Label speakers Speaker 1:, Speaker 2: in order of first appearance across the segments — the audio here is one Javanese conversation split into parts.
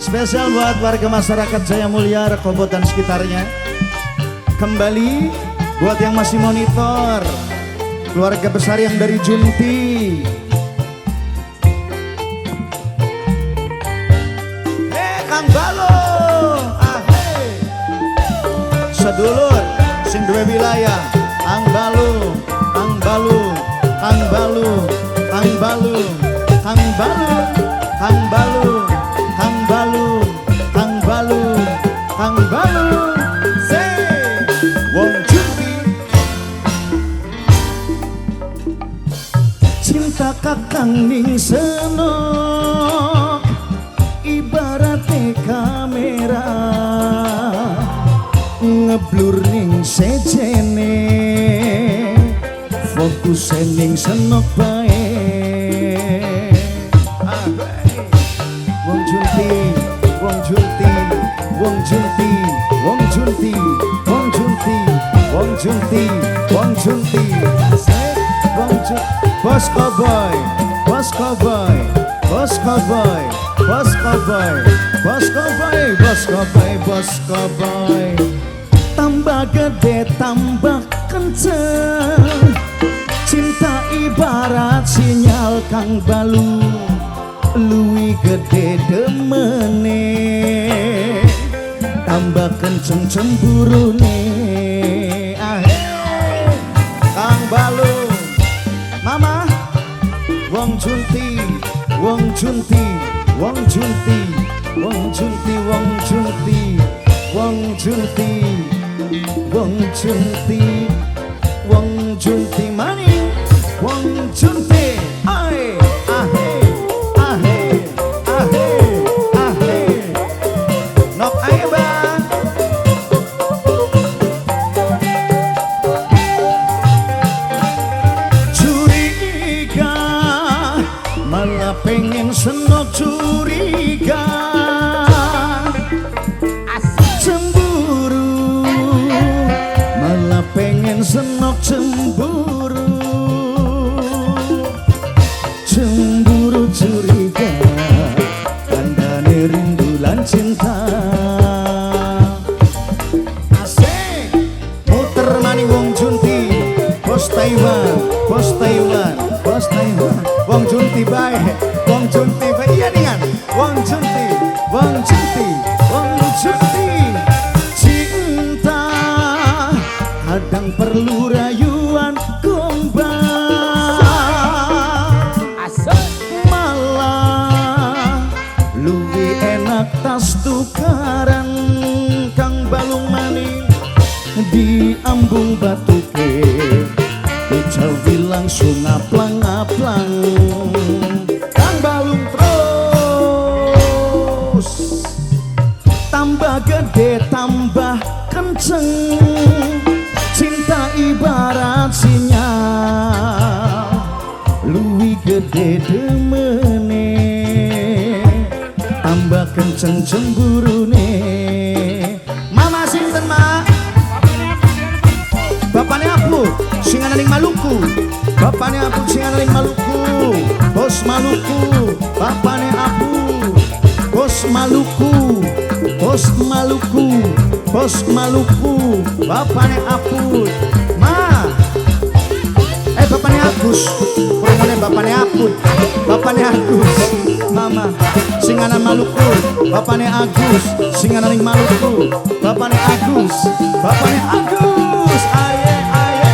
Speaker 1: Spesial buat warga masyarakat Jaya Mulia, Rekobo dan sekitarnya. Kembali buat yang masih monitor, keluarga besar yang dari Junti. Kang Balung, ahe. Sedulur sing duwe wilayah, Kang Balung, Kang Balung, Kang Balung, Kang Balung, Kang Balung, Kang Balung, Kang Balung, Kang Balung, Kang Balung. Se wong Junti. Cinta kakang ning senok ibarate kamera ngeblur ning sejene fokus ning senok bae. Wong Junti, wong Junti, wong Junti, wong Junti, wong Junti, wong Junti, wong Junti, wong Junti. Bos cowboy, bos cowboy, bos cowboy, bos cowboy, bos cowboy, bos cowboy, bos cowboy. Tambah gede tambah kenceng, cinta ibarat sinyal Kang Balu, luwi gede demene, tambah kenceng cemburune. Ahe, Kang Balu, Mama, wong Junti, wong Junti, wong Junti, wong Junti, wong Junti, wong Junti, wong Junti, wong Junti maning, wong Junti. Ae, ahe, ahe, ahe, ahe. Nok ae bang. Curiga, malah pengen senok curiga. Cemburu, malah pengen senok cemburu. Cemburu curiga, tandane rindu lan cinta. Asik, muter maning wong Junti, bos Taiwan, bos Taiwan, bos Taiwan. Wong Junti bae, wong Junti bae, iya ningan. Wong Junti, wong Junti, wong Junti. Cinta kadang perlu rayuan gombal, malah luwi enak tas tukaran. Kang Balung maning di ambung batuke, dicawi langsung ngaplang-ngaplang. Kang Balung terus, tambah gede tambah kenceng, cinta ibarat sinyal, luwi gede demene, tambah kenceng cemburune. Mama sinten mak? Bapane aku sing ana ning Maluku. Bapane aku sing ana ning Maluku. Bos Maluku, bapane aku. Bos Maluku, bos Maluku, bos Maluku, bapane aku. Ma. Bapane Agus. Kurangane bapane Aput. Bapane Agus. Mama sing ana Maluku, bapane Agus sing ana ning Maluku. Bapane Agus, bapane Agus. Aye aye.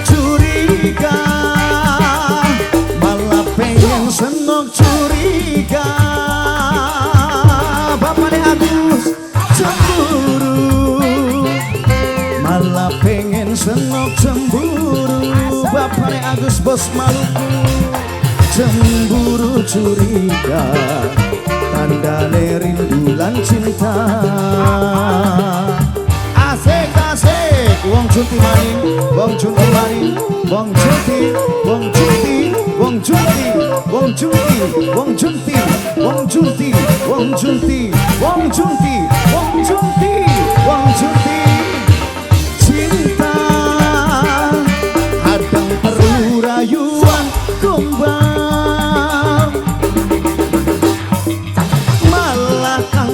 Speaker 1: Curiga, malah pengen senok curiga. Bapane Agus cemburu, malah pengen senok cemburu. Bapane Agus bos Maluku, cemburu curiga, tandane rindu lan cinta. Asik asik, wong Junti maning, wong Junti maning, wong Junti, wong Junti, wong Junti, wong Junti, wong Junti, wong Junti, wong Junti, wong Junti, wong Junti, wong Junti. Cinta kadang perlu rayuan gombal, malah Kang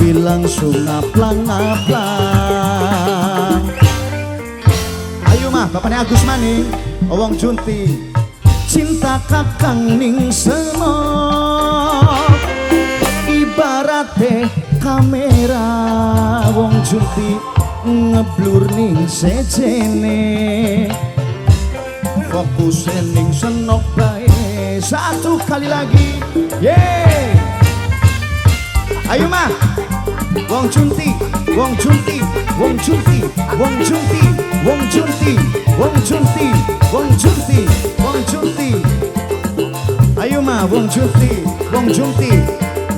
Speaker 1: Dicawi langsung ngaplang-ngaplang. Ayo mah, bapaknya Agus maning, wong Junti. Cinta kakang ning senok ibarate kamera, wong Junti ngeblur ning sejene, fokus ning senok bae. Satu kali lagi, yeay. Ayo mah, wong Junti, wong Junti, wong Junti, wong Junti, wong Junti, wong Junti, wong Junti, wong Junti. Ayo mah, wong Junti, wong Junti,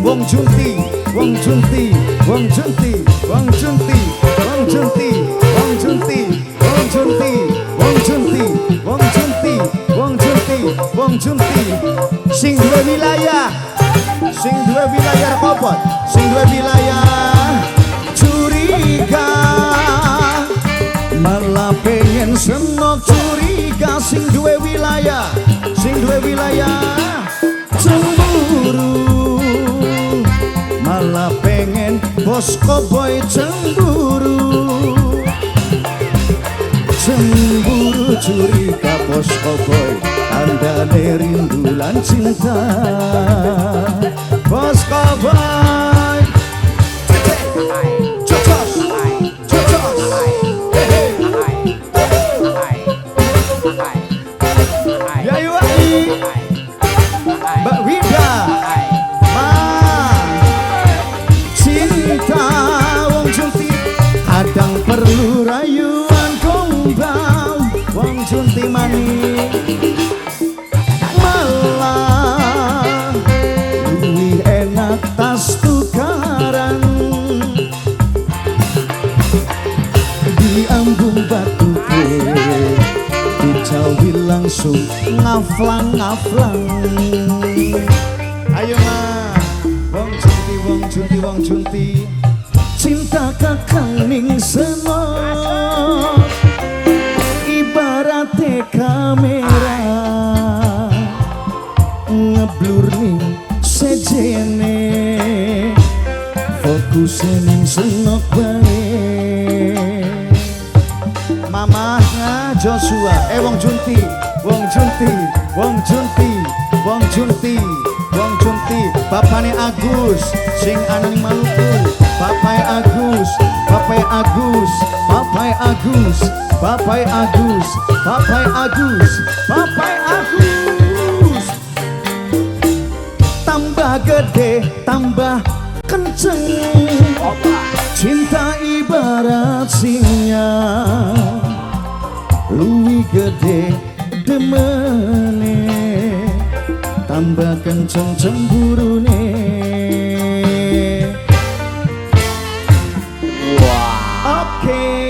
Speaker 1: wong Junti, wong Junti, wong Junti, wong Junti, wong Junti, wong Junti, wong Junti, wong Junti, wong Junti, wong Junti, wong Junti. Sing dua wilayah, sing dua wilayah repot, sing dua wilayah curiga, malah pengen senok curiga. Sing dua wilayah, sing dua wilayah cemburu, malah pengen bos koboi cemburu. Cemburu curiga bos koboi, tandane rindu lan cinta. Bos koboi, cocos, cocos, Yayu Wai, Mbak Wida, Ma, cinta wong Junti kadang perlu rayuan gombal, wong Junti maning malah luwih enak tas tukaran. Diambung batuke, dicawi langsung ngaflang-ngaflang. Ayo mah, wong Junti, wong Junti, wong Junti. Cinta kakang ning senok ibarate kamera, ngeblur ning sejene, fokus ning senok bae. Mamahnya Joshua, wong Junti, wong Junti, wong Junti, wong Junti, wong Junti. Bapane Agus sing ana ning Maluku, Bapae Agus, Bapae Agus, Bapae Agus, Bapae Agus, Bapae Agus, Bapae Agus. Tambah gede tambah kenceng, cinta ibarat sinyal, luwih gede demene, tambah kenceng cemburune. Oke.